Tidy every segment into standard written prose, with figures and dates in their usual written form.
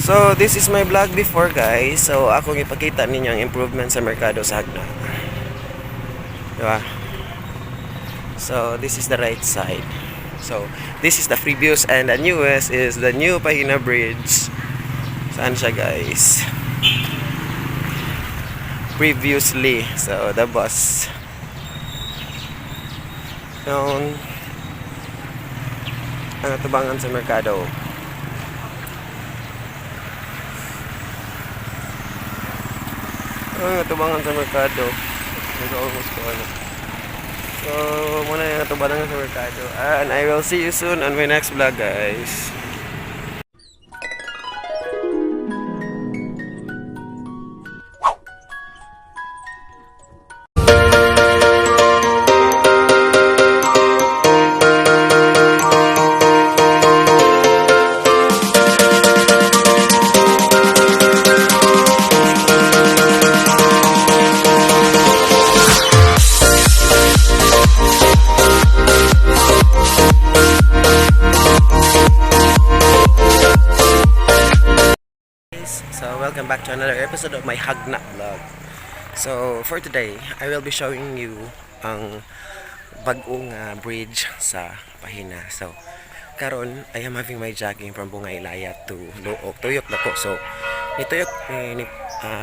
So, this is my vlog before, guys. So, akong ipakita ninyo ang improvement sa merkado sa Jagna. Diba? So, this is the right side. So, this is the previous and the newest is the new Pahina Bridge. Saan siya, guys? Previously. So, the bus. Yung ang atubangan sa merkado. Ang atubangan sa merkado. Nag almost ko ano. So, muna yung atubangan sa merkado. And I will see you soon on my next vlog, guys. So, welcome back to another episode of my Jagna vlog. So, for today, I will be showing you ang bag-ong bridge sa Pahina. So, karon I am having my jogging from Bungay Ilaya to Looc. Tuyok na ko. So, nituyok eh, ni,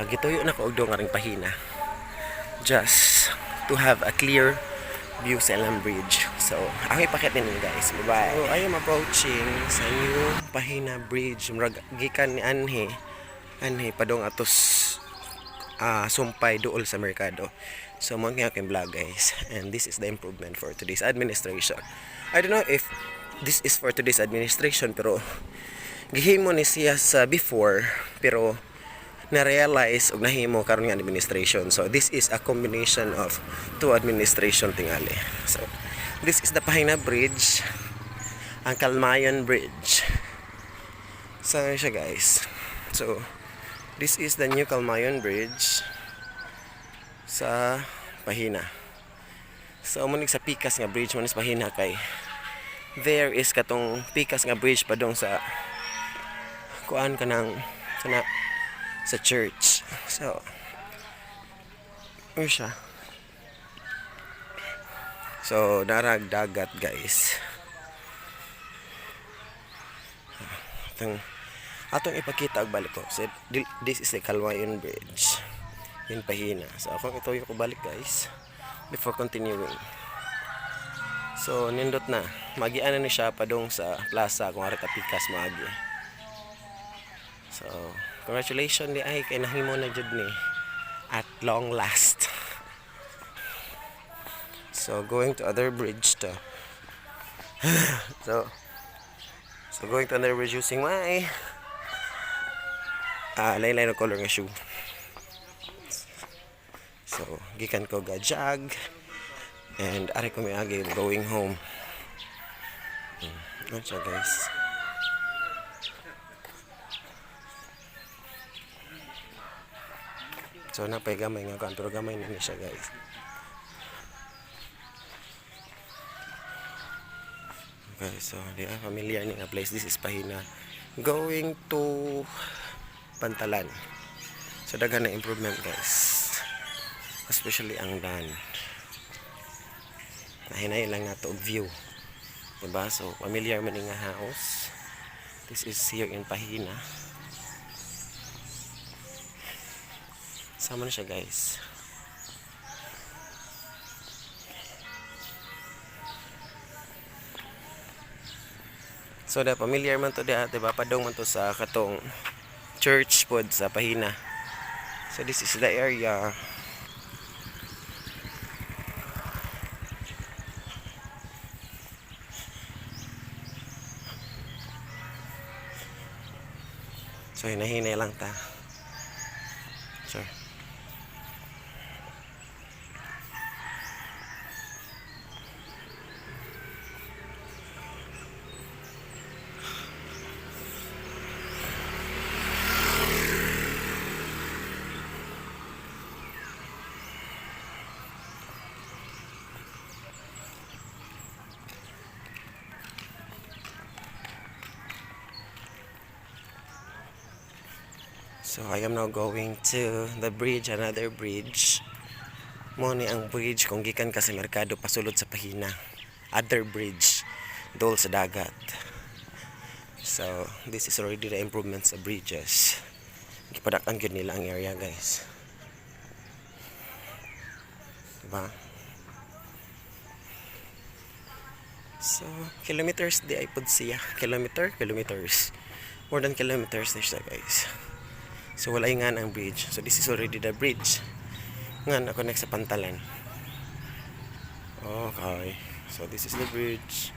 gituyo na ko og dong aring Pahina. Just to have a clear view sa ilang bridge. So, ang ipakita ninyo, guys. Bye-bye. So, I am approaching sa new Pahina Bridge. Murag gikan ni anhi padong atos sumpay duol sa merkado. So, mo nga aking vlog, guys. And this is the improvement for today's administration. I don't know if this is for today's administration, pero gihimo ni siya sa before, pero na-realize og nahimo karon nga administration. So this is a combination of two administration tingali. So this is the Pahina Bridge, ang Kalmayon Bridge. So ano siya, guys. So this is the new Kalmayon Bridge sa Pahina. So mo sa pikas nga bridge mo ni sa Pahina kay there is katong pikas nga bridge padong sa kuan kanang sana sa church. So, ano siya? So, narag dagat, guys. Atong ipakita og balik ko. So, this is the Kalmayon Bridge in Pahina. So, akong ituyo ko balik, guys, before continuing. So, nindot na. Magian na ni siya padong sa plaza kung ari ta pikas maagi. So, congratulations di ay kay nahimo na jud ni at long last. So, going to other bridge to. So going to another bridge using my lain-lain na color nga shoe. So, gikan ko ga jog and ari ko miagi going home. Ano siya, guys? So, napay gamay nga kuan pero gamay na ni siya, guys. Okay, so di ah, familiar ni nga place. This is Pahina. Going to Pantalan. So daghan na improvement, guys. Especially ang dan. Nahinay lang nato og view. Diba? So familiar man ni nga house. This is here in Pahina. Sama na siya, guys. So da familiar man to diha, diba? Padong man to sa katong church pod sa Pahina. So this is the area. So hinahinay lang ta. Sure. So I am now going to the bridge, another bridge. Mao ni ang bridge kung gikan ka sa merkado pasulod sa Pahina. Other bridge dol sa dagat. So this is already the improvements sa bridges. Gipadak-an gyud nila ang area, guys. Diba? So, kilometers diay pud siya. Kilometer, kilometers. More than kilometers na siya, guys. So, wala nga ang bridge. So, this is already the bridge nga na-connect sa Pantalan. Okay. So, this is the bridge.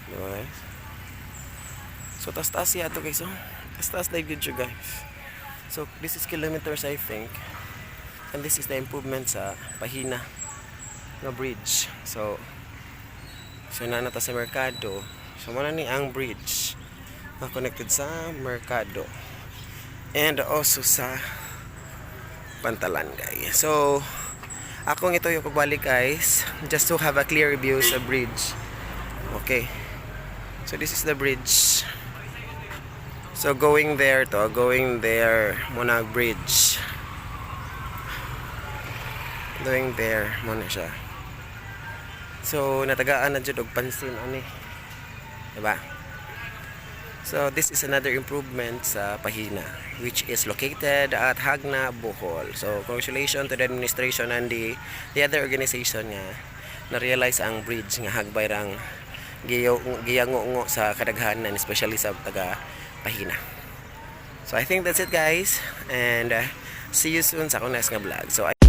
Diba, guys? So, taas-taas siya ito, guys. Oh. Taas-taas na yun siya, guys. So, this is kilometers, I think. And this is the improvement sa Pahina nga bridge. So naa na ta sa merkado. So mao na ni ang bridge na connected sa merkado. And also sa Pantalan, guys. So akong ito yung pagbalik, guys, just to have a clear view sa bridge. Okay. So this is the bridge. So going there to, going there mao na bridge. Going there mao na siya. So natagaan na jud og pansin ani. Diba? So this is another improvement sa Pahina, which is located at Jagna, Bohol. So congratulations to the administration and the other organization nga na-realize ang bridge nga hagbay rang giyango sa kadaghanan, especially sa taga Pahina. So I think that's it, guys, and see you soon sa akong next nga vlog. So I